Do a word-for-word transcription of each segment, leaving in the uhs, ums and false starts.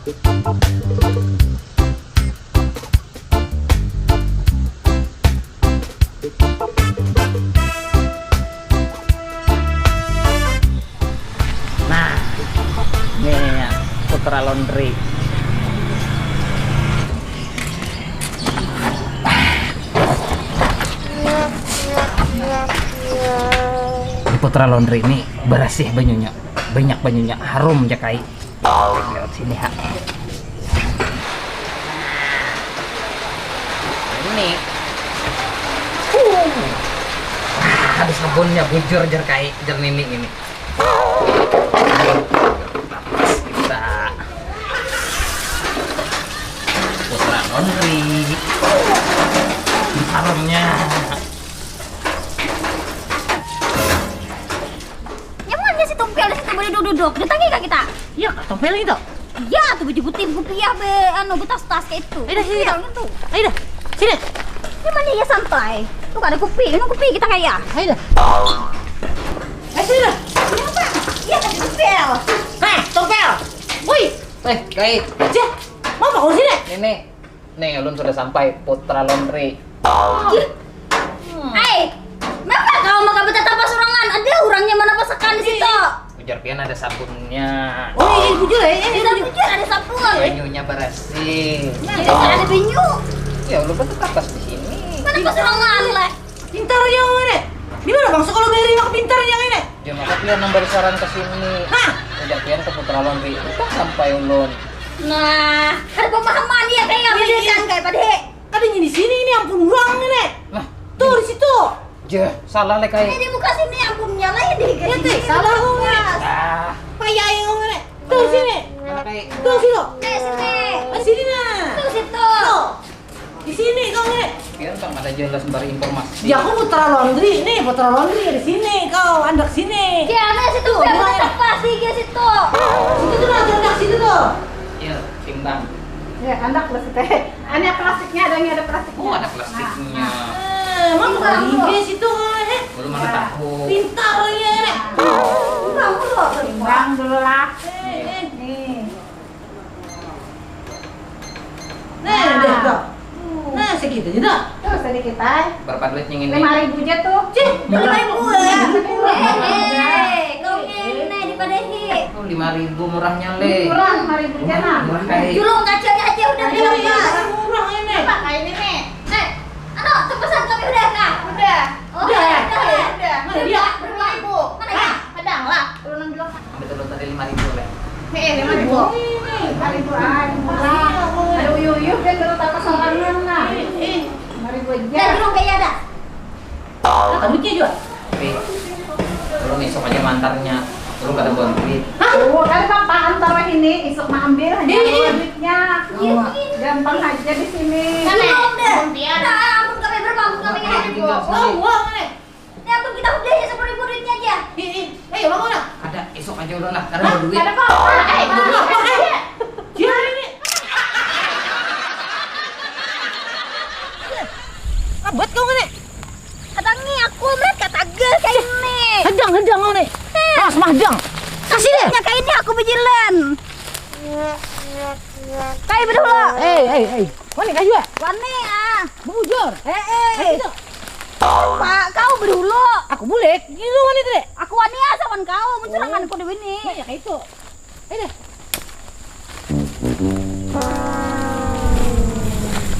Nah, ini ya, Putra Laundry. Di Putra Laundry ini bersih banyunya, banyak banyunya, harum ja kai. Lewat sini ha. Ini. Uh. Ah, ada sabunnya bujur jer kai, jer nini ini. Pas kita. Putra Laundry. Harumnya. Nyamannya si Tumpel di situ boleh duduk-duduk. Datangi kah kita? Iya kah Tumpel itu? Iya, tuh baju putih, kopiah be anu betas-tas kayak itu. Ayo dah, sini dah. Itu. Ayo dah. Sini. Nyamannya ya santai. Tuh ada kopi, minum kopi kita kayak. Ayo dah. Ayo sini dah. Iya, Bang. Iya, tadi Tumpel. Hah, Tumpel. Woi. Eh, Kai. Cih, mau apa kau sini? Ini. Nih, ulun sudah sampai, Putra Laundry. Hai, kenapa kau maka betetapas urangan? Ada urangnya mana pasakan di situ? Ujar pian ada sabunnya. Oh iya, iya bujur ya, iya, iya Sudah bujur. Bujur ada sabun. Banyunya bersih. Nah, ada banyu. Ya, ulun betetapas di sini. Mana pas urangan lah. Pintar ya ngene. Di mana bang sekolah bayar iwak pintar ya ngene? Dia maka pian nang barisaran ke sini. Hah? Udah pian ke Putra Laundry. Entah sampai ulun. Nah, ada pemahaman ya kayak apa ya kan kayak pada he. Ada di sini ini ampun urang ngene. Nah, tuh di situ. Jeh, salah lek kayak. Ini buka sini ampunnya lah ini. Ya teh, salah ngene. Ah. Payah ngene. Tuh sini. Mana kayak. Tuh situ. Kayak sini. Sini nah. Tuh situ. Tuh. Di sini kau nih. Kira tak ada jelas sembari informasi. Ya aku putra laundry nih, putra laundry di sini kau, andak sini. Ya, ada situ. Tuh, dia mana? Pas di situ. Situ tuh, andak situ tuh. Iya, timbang. Ya, andak plus teh. Ada plastiknya, ada ada plastiknya. Oh, ada plastiknya. Nah. Eh, emang timbang tuh. Situ, eh. Belum ada tahu. Pintar ya. Timbang dulu. Timbang dulu lah. Eh, eh. Nih. Nah, dah, dah. Nah, segitu aja dah. Tuh, sedikit ay. Berapa duit yang ini? Lima ribu aja tuh. Cih, lima ribu ya. Hei, kau ini dipadahi. Oh, lima ribu murahnya le. Murah, lima ribu aja nah. Murah kayak. Julung kacanya aja udah bilang mas. Murah ini. Apa kayak ini nih? Nih, anu, cepetan kami udah kah? Udah. Oh, udah. Udah. Udah. Mana dia? Berapa ribu? Mana ya? Padang lah. Ulun bilang. Ambil dulu tadi lima ribu le. Hei, lima ribu. Lima ribu aja murah. Ada uyuh-uyuh kan kalau tak kesorangan lah. Lima ribu aja. Nah, belum kayak ada. Kamu cia juga. Tapi ulun isuk aja mantarnya. Ulun kada bawa duit. Hah? Oh, kada apa-apa, antar weh ini. Isuk maambil hanya bawa duitnya. Gampang aja di sini. Belum deh. Nah, ampun kami berapa? Ampun kami. Lima ribu. Oh, uang nih. Ya ampun, kita udah ya sepuluh ribu duitnya aja. Ih, ih, eh, bangun lah. Ada, esok aja ulun lah, karena ada duit. Ada apa? Eh, ada apa? Eh, dia ini. Abot kau ngene. Katangi aku melihat katagal kayak ini. Hedang, hedang kau nih. Awas mah hedang. Kasih deh. Kayak ini aku bejilan. Kayak betul. Eh, eh, eh. Wani kah jua? Wani ah. Bujur. Eh eh. Pak, kau berdulu. Aku bulik. Gitu wani tadi. Aku wani ah sawan kau. Munculangan aku di wini. Nah, ya kayak itu. Ayo deh.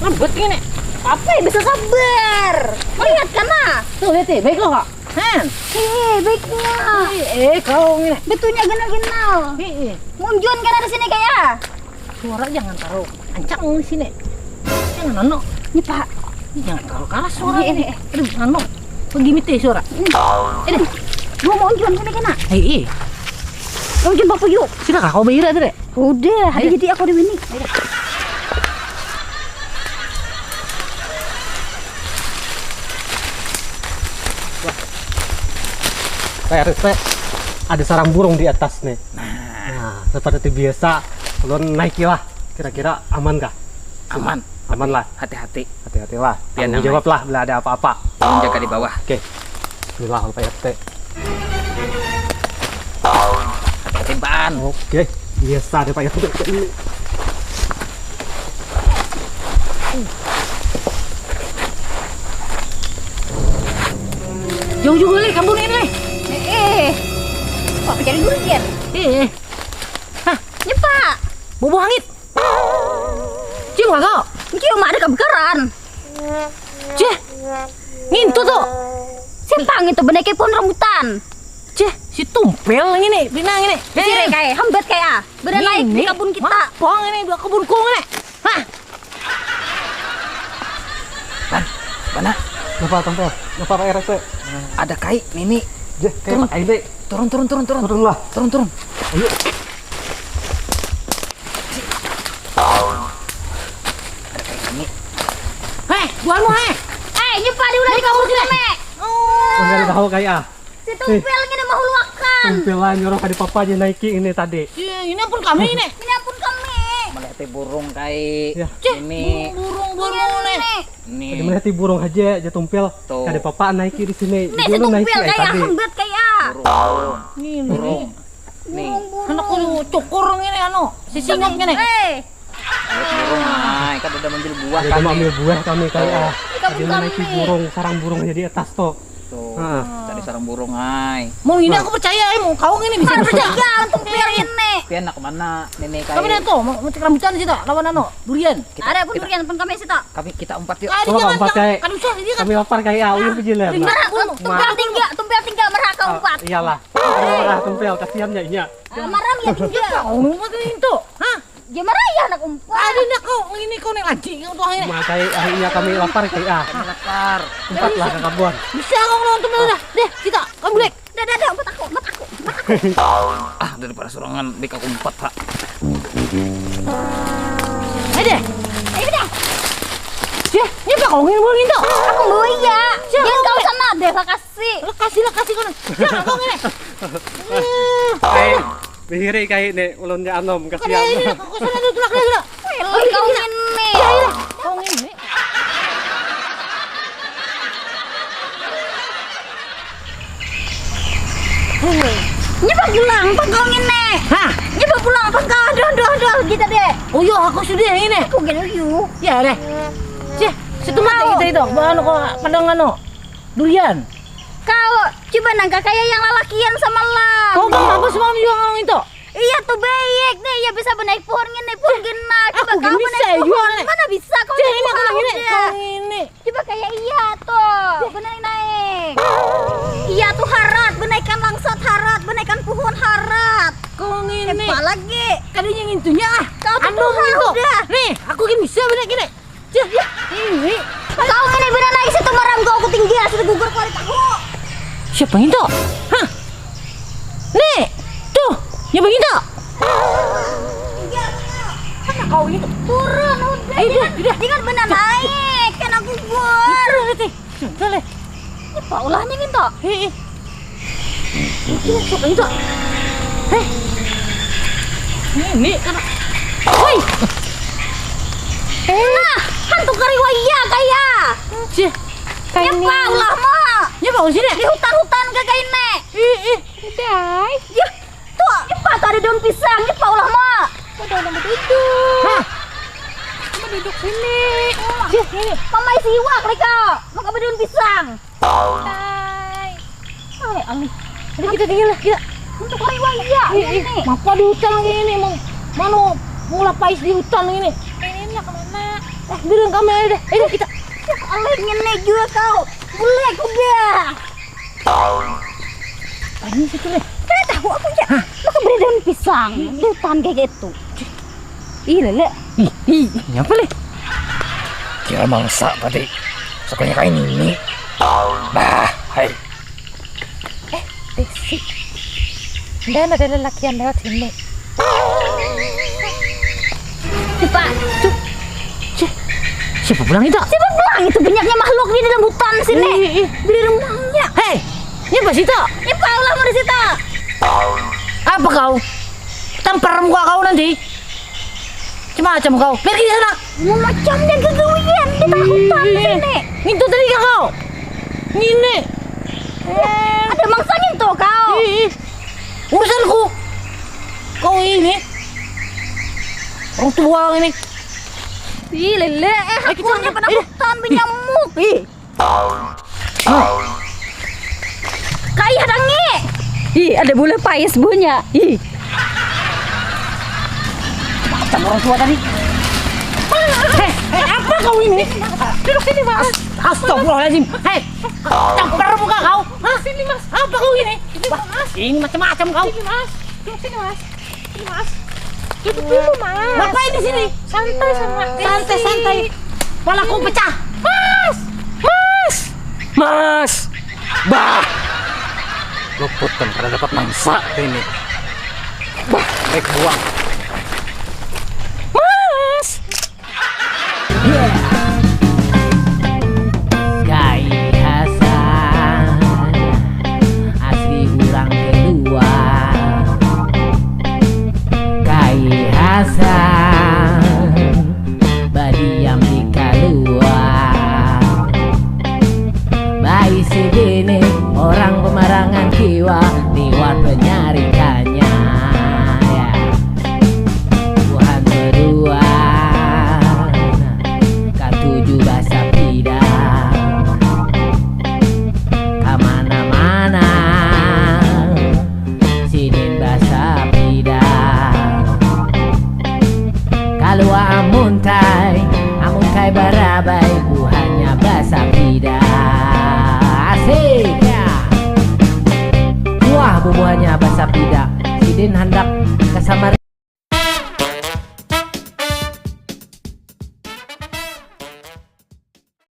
Ngebut gini. Apa yang bisa sabar? Melihat kan ah. Tuh lihat sih, baik loh kak. Han. Hei, baiknya. Eh, eh, kau ini. Betulnya genal-genal. Eh, eh. Munjun kan ada sini kayak. Suara jangan taruh kencang di sini. Jangan nono. Ini pak. Jangan terlalu keras suara ini. Aduh, nono. Begini teh suara. Ini. Dua mau jual sini kena. Hei, eh. Mau jual apa yuk? Sila kau bayar ada deh. Udah, ada jadi aku di sini. Pak R T, ada sarang burung di atas nih. Nah, seperti biasa, ulun naiki lah. Kira-kira aman kah? Aman. Aman lah. Hati-hati. Hati-hati lah. Tanggung jawab lah bila ada apa-apa. Ulun jaga di bawah. Oke. Bismillah, Pak R T. Hati-hati, Ban. Oke. Biasa deh, Pak R T. Jauh juga leh kabun ini leh. Eh, eh. Kok cari durian? Eh, eh. Hah, nyepa. Bobo hangit. Cium gak kau? Cium ada kebekeran. Cih, ngintu tuh. Siapa ngintu benaiki pohon rambutan? Cih, si tumpel ini, bina ini. Sire kayak hambat kayak ah. Bener naik di kabun kita. Pohon ini, dua kabun kung ini. Hah? Pan, mana? Napa tampil? Napa Pak R T? Ada kai, nini. Jeh, kayak Turun. Pak Aide. Turun, turun, turun, turun. Turun lah. Turun, turun. Ayo. Ada kai, nini. Heh, buahmu heh. Eh, nyepadi udah di kampung sini. Oh, nyari tahu kai ah. Si tumpil ini mahuluakan. Tumpil lah nyuruh kada papa aja naiki ini tadi. Iya, ini ampun kami ini. Ini ampun kami. Melihat burung kai. Ya. Cih, ini burung burung nih. Ini. Tadi melihat burung aja aja tumpil. Tuh. Kada papa naiki di sini. Nih, jadi si lu naiki tumpil kayak tadi. Hambat kayak. Burung. Ini burung. Nih. Burung burung. Anak kudu cukur ini anu, sisingat ini. Eh. Lihat burung, ay, kan udah manggil buah. Jadi kan mau ambil buah kami kali ah. Tadi mana si burung, sarang burung jadi atas tuh. Tuh, tadi sarang burung, ay. Mau ini aku percaya, ay, mau kau ini bisa percaya. Jangan tuh biar ini. Pian nak mana nenek kau? Kami tuh mau metik rambutan sih tak, lawan anu, durian. Ada pun durian pun kami sih tak. Kami kita umpat yuk. Coba umpat kayak. Kami lapar kayak ah, ulun pejilat. Tumpel tinggal, tumpel tinggal meraka umpat. Iyalah. Aduh, marah tumpel, kasihan ya inya. Marah ya tinggal. Kau mau tuh itu, hah? Dia marah ya anak umpat. Ada nak kau ini kau nih lagi kau tuh akhirnya. Makai akhirnya kami lapar kayak ah. Kami lapar. Umpat lah ke kabun. Bisa kau nonton udah. Deh, kita kau bulik. Dah, dah, dah, umpat aku, umpat aku, umpat aku. Ah, daripada surangan dek aku umpat, Pak. Ayo deh. Ayo deh. Ya, ini apa kau ngin buang itu? Aku bawa ya. Jangan kau sana deh, lokasi. Lokasi, lokasi kau. Jangan kau ngin. Ayo. Bihiri kai ni ulun ja anom kasian. Kada ini aku sana tu tulak dia sudah. Wih, kau ini. Kau ini. Nyepa pulang pang kau ini. Hah? Nyepa pulang pang kau. Aduh, aduh, aduh, kita deh. Uyuh, aku sudah ini. Aku gini uyuh. Ya deh. Cih, situ mati kita itu. Bahan kau padang anu. Durian. Kau coba nangka kaya yang lalakian samalam. Kau bang apa semalam juga ngomong itu? Iya tuh baik nih, iya bisa benaik pohon ngini pun gina. Coba aku kau gini benaik bisa pohon. Mana bisa kau naik pohon udah. Kau ini. Coba kaya iya tuh, benaik naik. Iya tuh harat, benaikan langsat harat, benaikan pohon harat. Kau ini. Apa lagi? Kadanya ngintunya ah. Kau tuh anu tuh udah. Nih, aku gini bisa benaik gini. Cih, ini. Kau ini benar naik situ marang kau aku tinggi sudah gugur kuali tahu. Siapa itu? Hah? Nih, tuh, siapa itu? Mana kau itu? Turun udah. Ayo, udah, udah. Jangan benar naik, kena gugur. Turun, Teh. Sudah leh. Ini apa ulahnya gitu? Hei, hei. Itu siapa itu? Hei. Ini, ini kan. Woi. Nah, hantu kariwaya kaya. Cih. Nyapa ulahmu? Nyapa sini? Di hutan-hutan kaya ini. Ih, ih. Dai. Ya, tuh, nyapa tuh ada daun pisang, nyapa ulahmu? Ada orang duduk. Hah? Cuma duduk sini. Cih, ini. Mamai siwak leka. Maka berdaun pisang. Hai. Hai, alih. Jadi kita tinggal lah, kita. Untuk hari wajah, ini. Mapa di hutan ini mau manu mula pais di hutan ini. Ini nak kemana? Eh, bilang kami aja deh. Ini kita. Alih ngene juga kau. Boleh kuda. Ini situ deh. Kada tahu aku ya. Hah? Maka beri daun pisang di hutan kayak gitu. Ih, lele. Ih, ih, ini apa leh? Kira mangsa tadi. Sukanya kayak ini. Bah, hai. Eh, berisik. Dan ada lelakian lewat sini. Cepat. Cuk. Cih. Siapa pulang itu? Siapa pulang itu? Banyaknya makhluk di dalam hutan sini. Ih, ih. Beli rumahnya. Hei, ini apa situ? Ini apa ulah di situ? Apa kau? Tampar muka kau nanti. Macam-macam kau. Pergi sana. Mau macamnya gagawian di takutan sini. Ngintu tadi kah kau? Ngini. Eh, ada mangsa ngintu kau. Ih, ih. Urusanku. Kau ini. Orang tua ini. Ih, lele. Eh, aku punya penakutan benyamuk. Ih. Ah. Ih, ada bola pais bunya. Ih. Macam orang tua tadi. Hei, hei, apa kau ini? Duduk sini, Mas. Astagfirullahaladzim. Hei, campur muka kau. Hah? Sini, Mas. Apa kau ini? Ini, Mas. Ini macam-macam kau. Sini, Mas. Duduk sini, Mas. Sini, Mas. Duduk dulu, Mas. Ngapain di sini? Santai sama Santai, santai. Palaku pecah. Mas! Mas! Mas! Bah! Luput kan, kada dapat mangsa ini. Bah, baik buang.